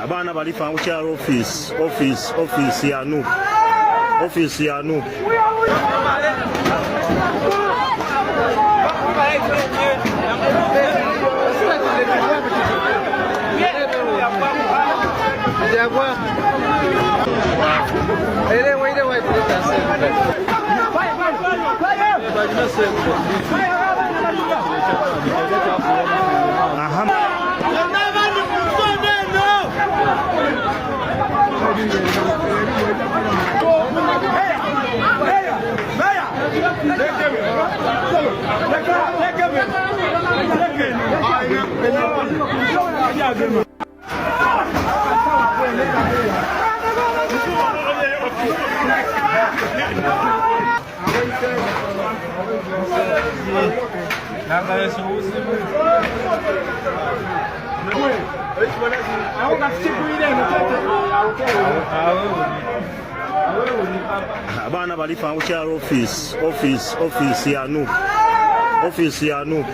Abaana balifa kukyalo office office office ya NUP, office ya NUP. Aha. Abaana balifa kukyalo office office office ya NUP, office ya NUP.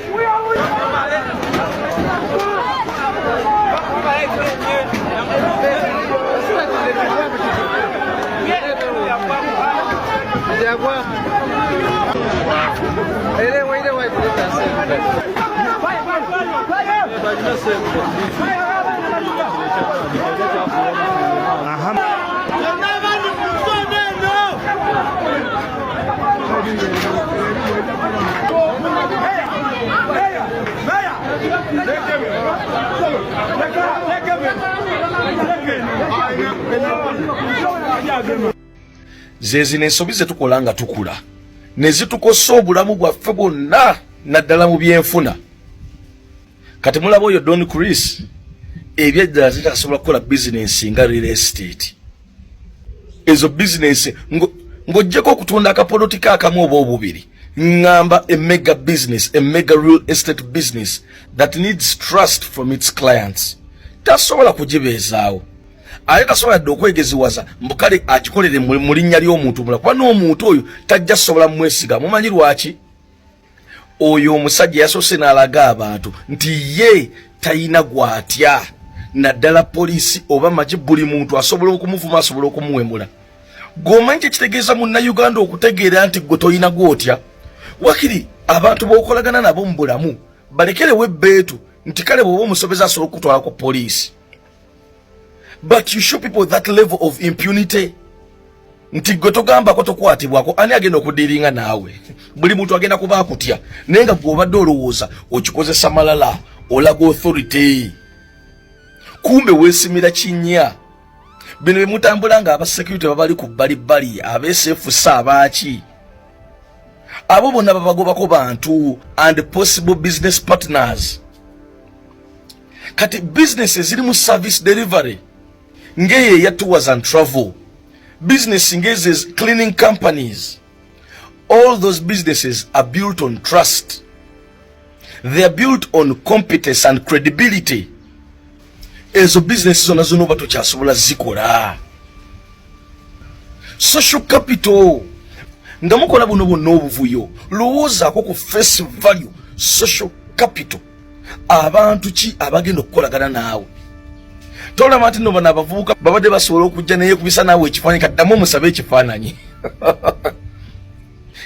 Aha. Zezino ensobi zetukola nga tukula ne zitukosa obulamu bwaffe bwonna, naddala mu byenfuna. Kati mulaba oyo Don Chris, ebyeddala zitasobola kukola bizinensi nga real estate. Ezo bizinensi ng'oggyeko okutunda akapoloti ka akamu oba obubiri, ŋŋamba a mega business, a mega real estate business that needs trust from its clients, tasobola kugibeezaawo. Ate tasobola dde okwegeziwaza mbu kale agikolere mu linnya ly'omuntu omulala, kuba n'omuntu oyo tajja sobola mumwesiga. Mumanyi lwaki? Oyo omusajja yasoose n'alaga abantu nti ye talina gw'atya, naddala poliisi oba magi. Buli muntu asobola okumuvuma, asobola okumuwemula. Gweomanyi kyekitegeeza Munnayuganda okutegeera nti gwe tolina gw'otya? Wakiri abantu b'okolagana nabo mu bulamu balekerewo ebbeetu nti kale bw'oba omusobeza asobola okukutwala ku poliisi, but you show people that level of impunity nti gwe togambako, tokwatibwako. Ani agenda okudiringa naawe? Buli muntu agenda kuba akutya, naye nga gwe obadde olowooza okikozesa malala, olaga authority, kumbe weesimira kinnya. Bino bye mutambula nga aba security babali ku bbalibbali, abeesefusa abaaki, abo bonna babagobako bantu and possible business partners. Kati business eziri mu service delivery, ng'eyo eya tours and travel business, ng'ezo cleaning companies, all those businesses are built on trust. They are built on competence and credibility. Ezo business zonna zonna oba tokyasobola zikola. Social capital, nga mukola buno bwonna obuvuyo, lowoozaako ku face value, social capital. Abantu ki abagenda okukolagana naawe? Tolaba nti no bano abavubuka babadde basobola okujja naye kubisa naawe ekifaananyi? Kaddamu omusabe ekifaananyi.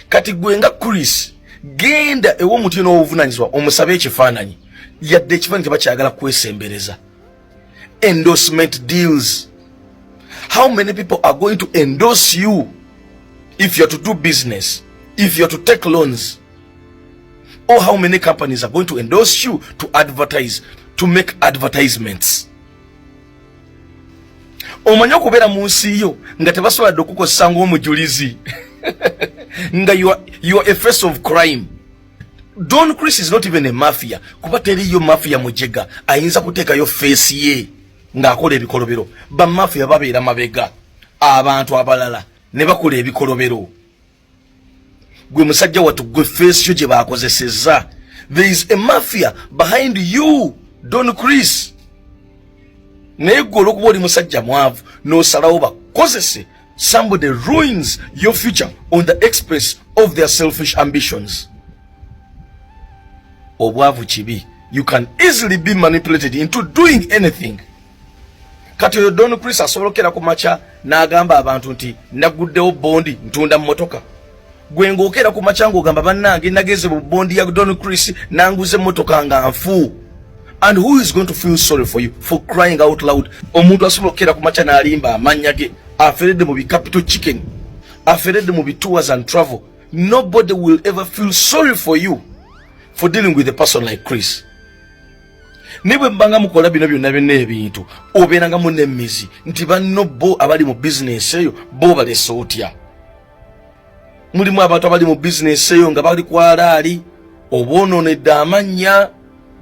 Kati gwe nga Chris, genda ew'omuntu yona owobuvunanyizibwa omusabe ekifaananyi. Yadde ekifaananyi tebakyagala kwesembereza. Endorsement deals: how many people are going to endorse you if you're to do business, if you're to take loans, or how many companies are going to endorse you to advertise, to make advertisements? Omanyi okubeera mu nsi yo nga tebasobola dde okukozesa ng'omujulizi, nga you are a face of crime? Don Chris is not even a mafia, kuba teriyo mafia mujega ayinza kuteekayo face ye ng'akola ebikolobero. Bamafia babeera mabega, abantu abalala ne bakola ebikolobero. Gwe musajja wattu, gwe face yo gye bakozesezza. There is a mafia behind you, Don Chris, naye gwe olwokuba oli musajja mwavu n'osalawo bakozese. Somebody ruins your future on the express of their selfish ambitions. Obwavu kibi. You can easily be manipulated into doing anything. Kati oyo Don Chris asobola okukera ku makya n'agamba abantu nti naguddewo bondi ntunda mmotoka. Gwe ng'okeera ku makya ng'ogamba bannange nageze mu bondi ya Don Chris nanguze emmotoka nga nfu. And who is going to feel sorry for you for crying out loud? Omuntu asobola okukeera ku makya n'alimba amannya ge, aferedde mu bi capital chicken, aferedde mu bi tours and travel. Nobody will ever feel sorry for you for dealing with a person like Chris. Naye bwe mubanga mukola bino byonna byonna ebintu, obeeranga munemizi nti banno bo abali mu bizinesi eyo bo balese otya? Mulimu abantu abali mu bizinesi eyo nga bali kwalaali, oboononedde amannya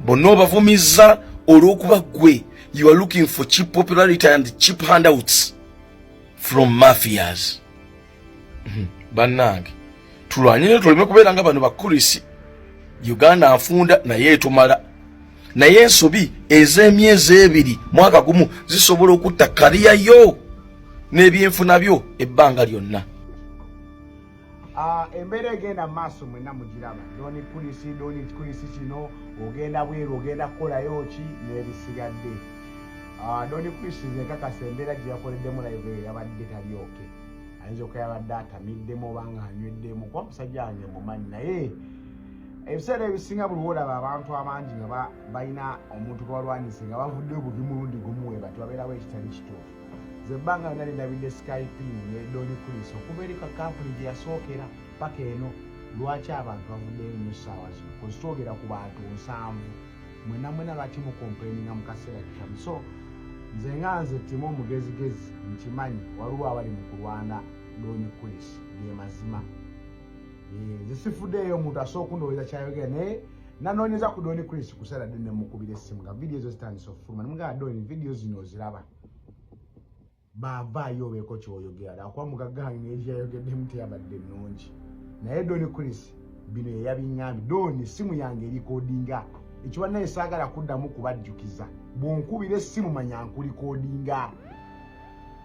bonna, obavumizza olw'okuba ggwe you are looking for cheap popularity and cheap handouts from mafias. Bannange, tulwanyire tuleme kubeera nga bano bakulisi. Uganda nfunda naye etumala, naye ensobi ez'emyezi 2, mwaka gumu zisobola okutta career yo n'ebyenfuna byo ebbanga lyonna. Ah, embeera egenda mu maaso mwenna mugiraba. Don Chris, Don Chris kino ogenda bweru, ogenda kukolayo ki n'ebisigadde. Ah, Don Chris nze nkakasa embeera gye yakoleddemu live eyo yabadde tali okay. Ayinza okuba yabadde atamiddemu oba nga anyweddemu, kuba musajja wange mumanyi. Naye ebiseera ebisinga buli lwolaba abantu abangi nga balina omuntu gwe balwanyise nga bavuddeyo buvi mulundi gumu, we bati wabeerawo ekitali kituufu. Nze ebbanga lyonna lindabidde Skyping ne Don Chris okuva eri ka kampuni gye yasookera paka eno. Lwaki abantu bavuddeyo nnyo essaawa zino? Kozi twogera ku bantu 70, mwena mwena lwaki mucomplaininga mu kaseera kikamu? So nze nga nze timu omugezigezi nkimanyi waliwo abali mu kulwana Don Chris, ge mazima. Nze sifuddeeyo omuntu asobola okundowooza kyayogera, naye nanoonyeza ku Don Chris kusala dde nemukubira essimu nga vidiyo ezo zitandise okufuluma, nemugamba, "Don, vidiyo zino oziraba, bavaayo obeeko kyoyogera," lwakuba mugagga wange ngeri gyayogeddemu teyabadde nnungi. Naye Don Chris bino yeyabiŋŋambye. Don, essimu yange erikodinga ekyo, bannaye saagala kuddamu kubajjukiza. Bw'onkubira essimu manya nkulikodinga.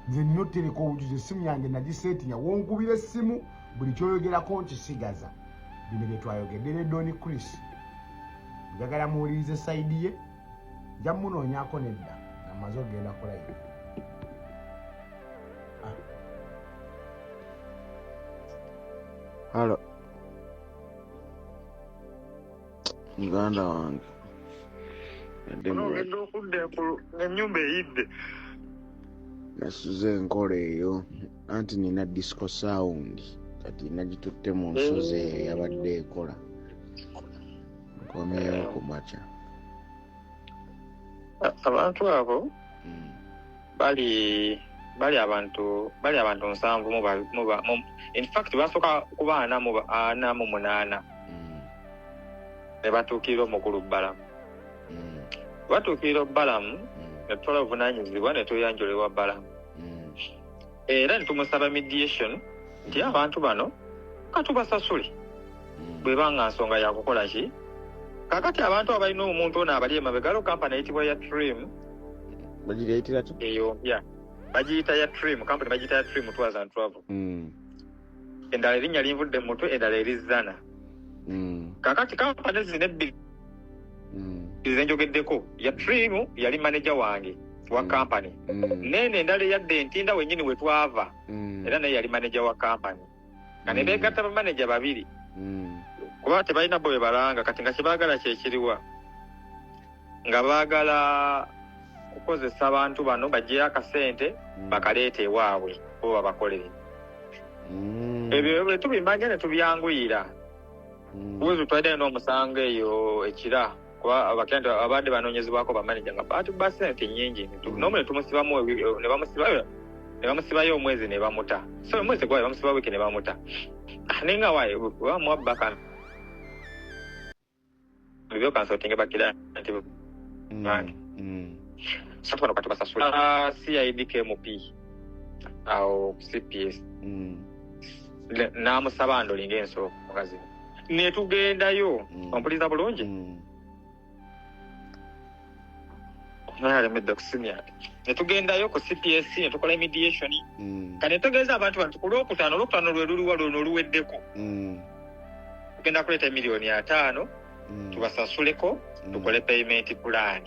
Nze nina otutereka obujuzi, essimu yange nagisetinga, wonkubira essimu buli kyoyogerako nkisigaza. Bino bye twayogedde ne Don Chris, njagala muwulirize side ye. Nja munoonyako nedda nga mmaze okugenda ku live. Ah. Halo muganda wange, yadde mulwadde. Ogenda okudda engulu ng'ennyumba eyidde. Nasuze enkola eyo, anti nina disco sound, kati nagitutte mu nsozi eyo yabadde ekola, nkomyewo ku makya. Abantu abo bali abantu 70 in fact basooka kuba 48 ne batuukirira omukulu Balamu. Batuukirira Balamu ne tutwala obuvunaanyizibwa ne tweyanjula ewa Balamu era ne tumusaba mediation nti abantu bano katubasasule bwebanga nsonga yakukola ki. Kakati abantu abalina omuntu ono abali emabega, aliwo kampani eyitibwa ya Trim. Bagireyitira ki? Eyo mpya, bagiyita ya Trim company, bagiyita ya Trim Tours and Travel. Endala erinnya linvudde mu mutwe, endala eri Zana. Kakati kampani zino ebbiri zenjogeddeko, ya Trim yali manager wange wa kampani, neeno endala eyadde entinda wennyini we twava, era naye yali manager wa kampani, nga ne beegatta bamaneja babiri kuba tebalina bo be balanga. Kati nga kyebaagala kyekiriwa? Nga baagala kukozesa bantu bano bagyeyo akasente bakaleeta ewaabwe bo babakolere. Ebyo bwe tubimanya ne tubyanguyira. Buzi twalinayo n'omusango eyo ekira, kuba abakenti abadde banoonyezebwako bamaneja nga batuba sente nnyingi. N'omu ne tumusibamu ne bamusibayo omwezi ne bamuta. So omwezi gwayo bamusiba wiiki ne bamuta. Ah, naye nga waayo bamuwa baka byo kansotinge bakira nti bange so bano kati basasula. Ah, CID KMP awo ku CPS n'amusaba andolinga ensonga zino netugendayo. Ompuliza bulungi? Naye alemedde okusimya. Ne tugendayo ku CPSC ne tukola mediation. Kati ne tutegeeza abantu bano ku Lwokutaano, Olwokutaano lwe luliwa luno oluweddeko. Tugenda kuleeta 50 million tubasasuleko tukole payment plan.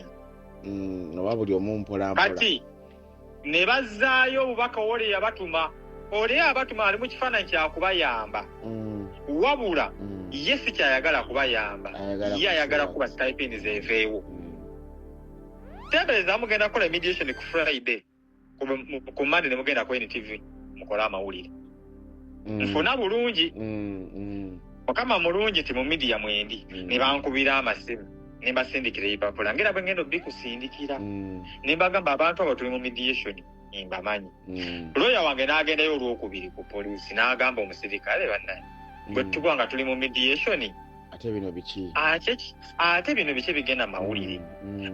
Oba buli omu mpola mpola. Kati ne bazzaayo obubaka. Oli yabatuma, oli abatuma ali mu kifaananyi kyakubayamba, wabula ye si kyayagala kubayamba. Ayagala ye ayagala kusiba. Kuba stipend zeeveewo. Teebereza mugenda kukola mediation ku Friday, ku Monday ne mugenda ku NTV mukole amawulire. Nfuna bulungi. Mukama mulungi ti mu media mwendi. Ne bankubira amasimu ne mbasindikira ebipapula ngera bwe ngenda obikusindikira. Ne mbagamba abantu abo tuli mu mediation, mbamanyi. Lawyer wange n'agendayo olwokubiri ku poliisi n'agamba omusirikale, bannaye, bwe tuba nga tuli mu mediation, Ate bino biki? Ate bino biki bigenda mawulire?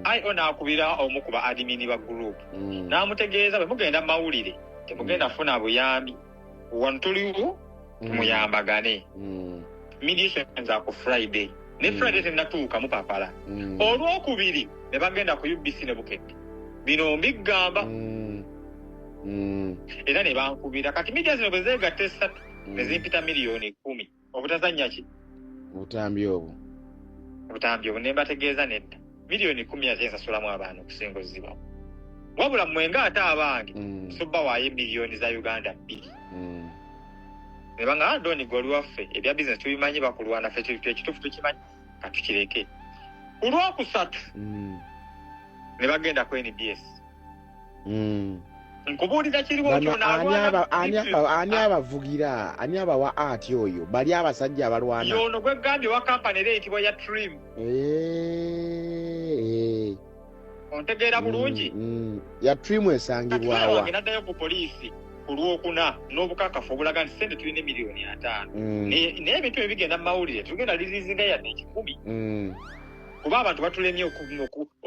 IO n'akubira omu ku ba admin ba group n'amutegeeza, bwe mugenda mu mawulire temugenda funa buyambi, wano tuliwo tumuyambagane. Mediation za ku Friday ne Friday tennatuuka mupapala. Olwokubiri ne bagenda ku UBC ne Bukedde, bino mbigamba. Era ne bankubira. Kati media zino bwe zeegatta esatu ne zimpita 10 million obutazannya ki? Obutambi obwo. Obutambi obwo. Ne mbategeeza nedda, 10 million ate nsasulamu abaana okusinga ozibawo, wabula mmwe nga ate abange soba waayo 2 miliyoni. Ne banga, "Ah, Doni, gwe oli waffe, ebya bizinesi tubimanyi, bakulwana, ffe ekituufu tukimanyi, katukireke." Ku lwokusatu ne bagenda ku NBS. Nkubuulira kiriwo. Bano kyono ani alwana ani abavugira? Ani abawa ati oyo bali abasajja abalwana? Yono gwegambye wa kampani era eyitibwa ya Trim. Ontegeera bulungi? Ya Trim. Kati Esangibwawa? wange naddayo ku poliisi ku lwokuna n'obukakafu obulaga nti sente tulina 50 million. Naye ebintu ebyo bigenda mu mawulire, tugenda releasinga yadde 100 kuba abantu batulemye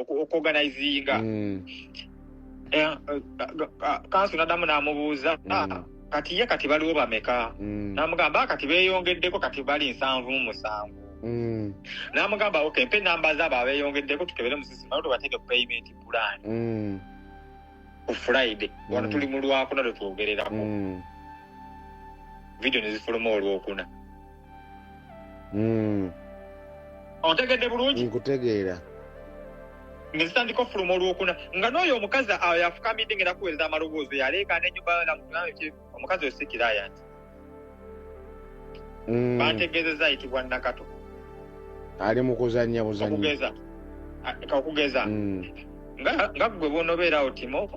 okuorganizinga. Kanso naddamu n'amubuuza, "Ah, kati ye kati baliwo bameka?" N'amugamba, "Ah, kati beeyongeddeko, kati bali 77." N'amugamba, "Ok, mpe enamba zaabo abeeyongeddeko tukebere mu system tubateeke ku payment plan." Ku Friday wano tuli mu lwakuna lwe twogererako. Video ne zifuluma olwokuna. Ontegedde bulungi? Nkutegeera. Ne zitandika ofuluma olwokuna nga n'oyo omukazi awo yafukamidde ngenda kuweereza amaloboozi, yaleekaana ennyumba. Omukazi oyo si client. Bantegeezezza ayitibwa Nakato. Ali mu kuzannya buzanyi. Okugeza nga gwe bw'onobeerawo Timo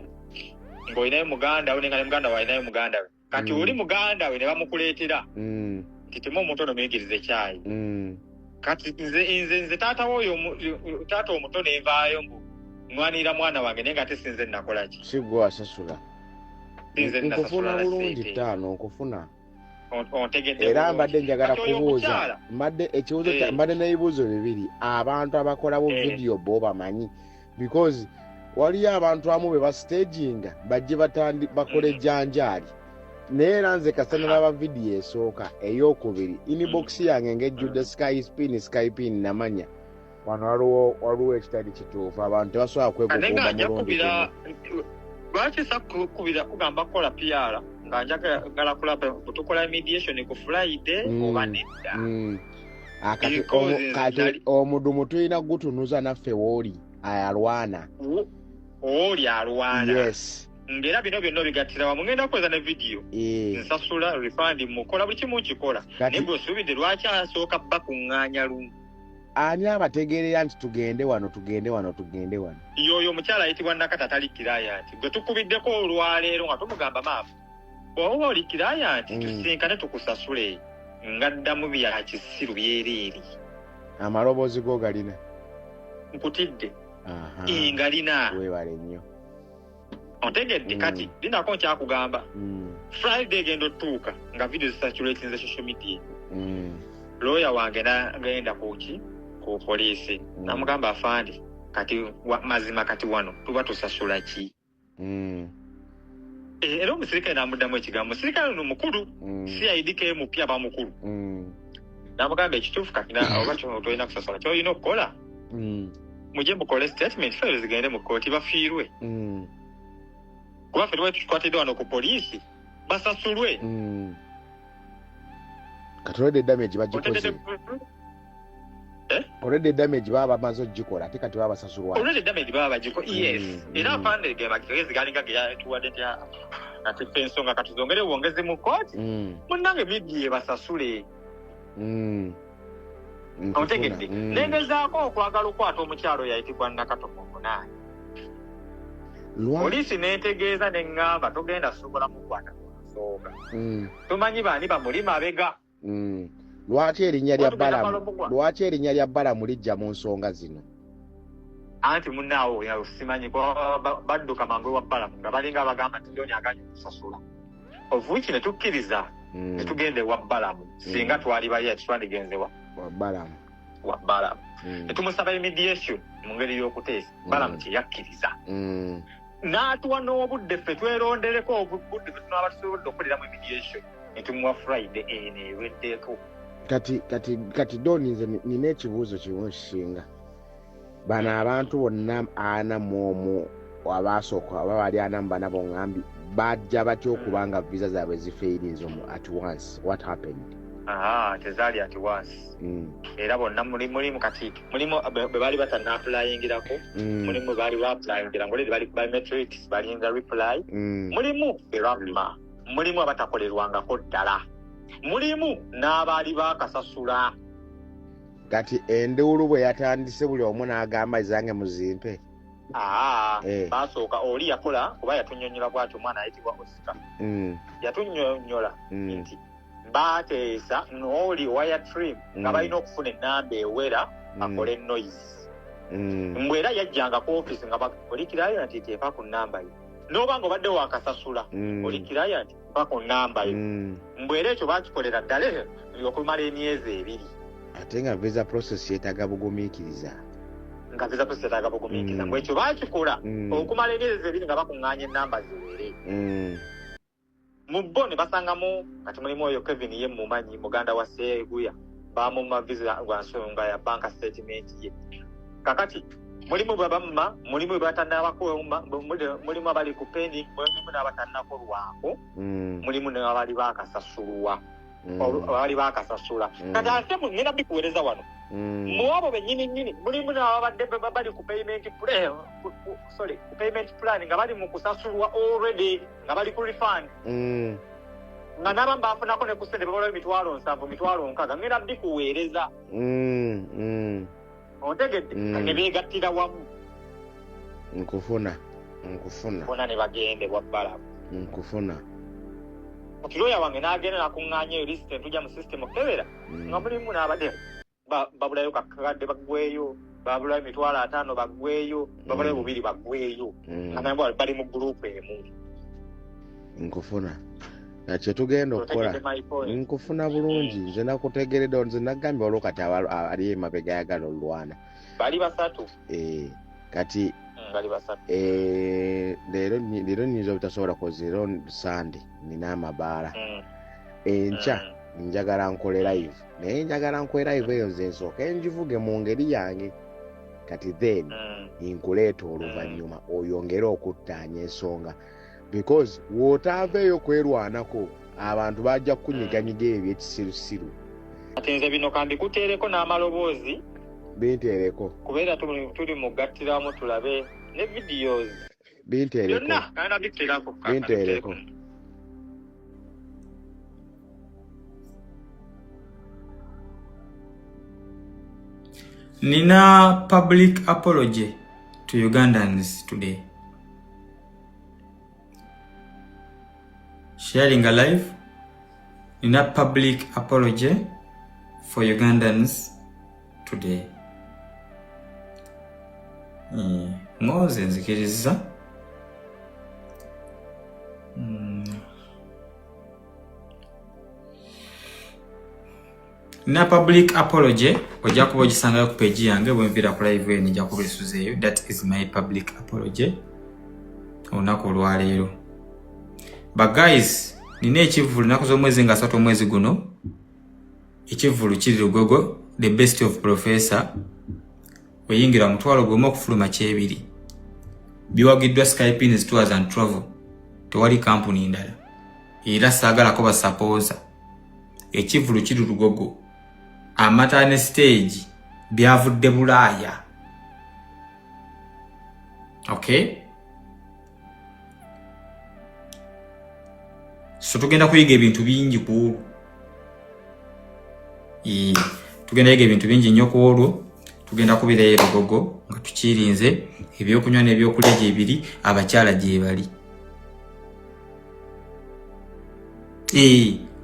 ng'olinayo muganda we, nenga ne muganda we alinayo muganda we, kati oli muganda we ne bamukuleetera nti, "Timo, omuntu ono muyigirize ekyayi." Kati nze taata woyo taata omuto nenvaayo mbu nwanirira mwana wange, naye nga ate sinze nakola ki? Si gwe wasasula. Sinze Nkufuna nasasula bulungi. ssente. Ttaano nkufuna. Ontegedde Era bulungi. mbadde njagala Kati oyo kubuuza omukyala mbadde ekibuuzo mbadde n'ebibuuzo bibiri. Abantu abakola bu video bo bamanyi, because waliyo abantu amu be bastaginga bajje batandi bakole janjaali, naye era nze kasita nalaba vidiyo esooka, eyokubiri, inbox yange ng'ejjudde skypin skypin, namanya wano waliwo ekitali kituufu. Abantu tebasobola Ate nga kwegugumba nja mulundi kubira gumu. Lwaki sakukubira kugamba kukola PR nga njagala kulaba tukola mediation ku Friday oba nedda? Ah, kati Because nze kati omudumu tulina gutunuza naffe wooli ayalwana. Oli alwana. Yes. Ng'era bino byonna obigattira wamu, ngenda kukozesa ne vidiyo. Nsasula refund, mukola buli kimu nkikola. Kati naye gwe osuubidde lwaki asooka bakuŋŋaanya lumu? Ani abategeerera nti tugende wano, tugende wano, tugende wano? Yoyo omukyala ayitibwa Nakata atali client gwe tukubiddeko olwaleero nga tumugamba, "Maama, oba oli client, tusinkane tukusasule," nga ddamu bya kisiru byereeri. Amaloboozi go galina? Nkutidde. Aha. Ngalina. Weebale nnyo. Ontegedde? Kati linako nkyakugamba, Friday egenda otutuuka nga video zisaturatinze social media. Lawyer wange nagenda kuki, ku poliisi. Namugamba, "Afandi, kati mazima kati wano tuba tusasula ki?" Era omusirikale namuddamu ekigambo. Omusirikale ono mukulu, CID mupya, aba mukulu. Namugamba, "Ekituufu kati oba tolina kusasula, kyolina okukola Mujje mukole statement, fayiro zigende mu kkooti bafiirwe. Kuba ffe twali tukwatiddwa wano ku poliisi, basasulwe. Kati already damage bagikoze. Eh? Already damage baba bamaze ogikola, ate kati baba basasulwa. Already damage baba bagiko, yes. Era afande ge magezi galinga ge yatuwadde nti kati ffe ensonga kati zongere bwongezi mu kkooti. Munnange media basasule. Otegedde? Nengezaako okwagala okukwata omukyalo oyo ayitibwa Nakato Muvunaani. Poliisi nentegeeza neŋŋamba togenda sobola mukwata ku nsonga. Tomanyi baani bamuli mabega. Lwaki erinnya lya Balamu, lwaki erinnya lya Balamu lijja mu nsonga zino? Anti munnaawo simanyi badduka mangu ewa Balamu nga balinga abagamba nti Doni aganye okusasula. Of which ne tukkiriza ne tugenda ewa Balamu. Singa twali bali ati twandigenze wa Balamu. Wa Balamu. Ne tumusaba mediation mu ngeri y'okuteesa. Balamu kye yakkiriza. N'atuwa n'obudde ffe twerondereko obudde bwe tunaaba tusobodde okukoleramu mediation. Ne tumuwa Friday eno eweddeko. Kati Doni, nze nina ekibuuzo kimu ekisinga. Bano abantu bonna 41 abaasooka oba bali 44 boŋŋambi bajja batya okuba nga visa zaabwe zifairinze at once? What happened? Aha, tezaali at once. Era bonna mulimu kati mulimu bwe baali batanna-applyingirako, mulimu bwe baali ba-applyingira ng'oledi bali biometrics balinda reply, mulimu be bamma, mulimu abatakolerwangako ddala, mulimu n'abaali baakasasula. Kati enduulu bwe yatandise buli omu n'agamba zange muzimpe. Basooka oli yakola kuba yatunnyonnyola bw'atyo, omwana ayitibwa Oscar. Yatunnyonnyola nti baateesa n'oli owa trim nga balina okufuna ennamba ewera akole noise. Mbwe era yajjanga ku office nga oli client teeka ku nnamba ye. N'oba nga obadde waakasasula, oli client mpa ku nnamba yo. Mbwe era ekyo baakikolera ddala okumala emyezi 2. Ate nga visa process yeetaaga bugumiikiriza. Nga visa process yeetaaga bugumiikiriza. Mbwe ekyo baakikola okumala emyezi 2 nga bakuŋŋaanya ennamba ziwere. Mu bo ne basangamu kati mulimu oyo Kevin ye mumanyi muganda wa Seeguya, baamumma visa lwa nsonga ya bank statement ye. Kakati mulimu bwe bamma, mulimu bwe batannabakoma, mulimu abali ku pending, mulimu n'abatannakolwako, mulimu n'abali baakasasulwa. Abali baakasasula. Kati ate ngenda bikuweereza wano. Mu abo bennyini nnyini mulimu n'ababadde bali ku payment plan, sorry, ku payment plan nga bali mu kusasulwa already, nga bali ku refund. Nga n'abamu baafunako ne ku ssente babalayo 70,000, 60,000, ngenda bikuweereza. Ontegedde? Ne beegattira wamu. Nkufuna, nkufuna. Bonna ne bagenda ewa Balamu. Nkufuna. Lawyer wange n'agenda n'akuŋŋaanya eyo list entujja mu system okukebera, nga mulimu n'abadde babulayo kakadde baggweeyo, babulayo 50,000 baggweeyo, babulayo 2 baggweeyo. Nga nabo bali mu group emu. Nkufuna. Na kye tugenda okukola, Otegedde my point. Nkufuna bulungi, nze nakutegeredde, nze nagambye waliwo kati ali emabega ayagala olwana. Bali basatu. Kati Bali basatu. Leero nnyinza obutasobola kozi, leero Sunday nina amabaala. Enkya njagala nkole live, naye njagala nkole live eyo nze nsooke ngivuge mu ngeri yange. Kati then nkuleeta oluvannyuma oyongere okuttaanya ensonga, because w'otaaveeyo kwerwanako abantu bajja kukunyiganyiga ebyo eby'ekisirusiru. Kati nze bino kambikuteereko n'amaloboozi. Binteereko. Kubeera tuli mugattiramu tulabe ne videos. Binteereko. Byonna kanda bikuteerako. Binteereko. Nina public apology to Ugandans today. Sharing a live. Nina public apology for Ugandans today. Ngoze nzikiriza. Na public apology ojja kuba ogisangayo ku page yange bwe nviira ku live eno ejja kuba esuzeeyo. That is my public apology olunaku olwaleero. But guys, nina ekivvulu ennaku z'omwezi nga 3 omwezi guno. Ekivvulu kiri Lugogo, the best of Professor. Oyingira 50,000, okufuluma kyebiri. Biwagiddwa Skypins Tours and Travel, tewali kampuni ndala, era saagalako basapooza. Ekivvulu kiri Lugogo, amata ne stage byavudde Bulaaya. Okay, so tugenda kuyiga ebintu bingi ku olwo. Tugenda yiga ebintu bingi nnyo ku olwo. Tugenda kubeerayo e Lugogo nga tukirinze, ebyokunywa n'ebyokulya gyebiri, abakyala gyebali.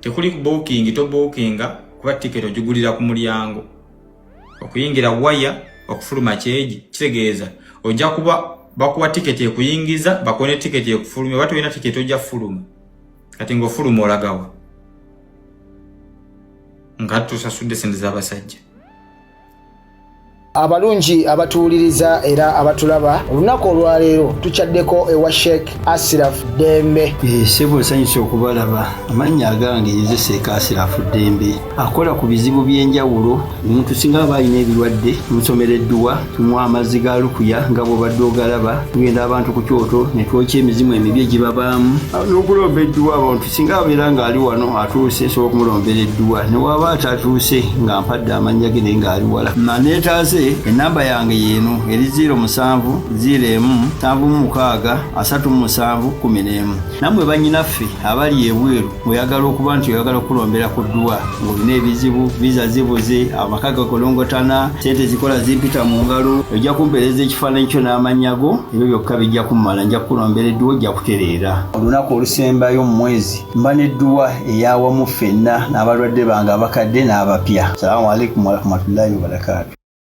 Tekuli booking, tobookinga kuba tiketi ogigulira ku mulyango. Okuyingira waya, okufuluma kyeji. Kitegeeza ojja kuba bakuwa tiketi ekuyingiza, bakuwa ne tiketi ekufulumya. Oba tolina tiketi ojja fuluma. Kati ng'ofuluma olagawa nga tusasudde sente z'abasajja? Abalungi abatuwuliriza era abatulaba, olunaku olwaleero tukyaddeko ewa Sheikh Asiraf Ddembe. Ssebo, nsanyusa okubalaba. Amannya agange nze Sheikh Asirafu Ddembe, akola ku bizibu by'enjawulo. Omuntu singa aba alina ebirwadde, tumusomera edduwa, tumuwa amazzi ga lukuya nga bw'obadde ogalaba. Tugenda abantu ku kyoto ne twokya emizimu emibi egibabaamu n'okulomba edduwa. Abantu singa abeera ng'ali wano atuuse, nsobola okumulombera edduwa, ne waba atatuuse nga mpadde amannya ge naye ng'ali wala naneetaase. Enamba yange yeeno eri 07 01 76 37 11. Nammwe bannyinaffe abali ebweru, ng'oyagala okuba nti oyagala okulombera ku dduwa, ng'olina ebizibu, visa zibuze, amaka gakolongotana, sente zikola zimpita mu ngalo, ojja kumpeereza ekifaananyi kyo n'amannya go. Ebyo byokka bijja kummala, nja kukulombera edduwa, ojja kutereera. Olunaku olusembayo mu mwezi mba n'edduwa eyawamu ffenna n'abalwadde bange abakadde n'abapya. Salaamu alaikum warahmatullahi wabarakaatu.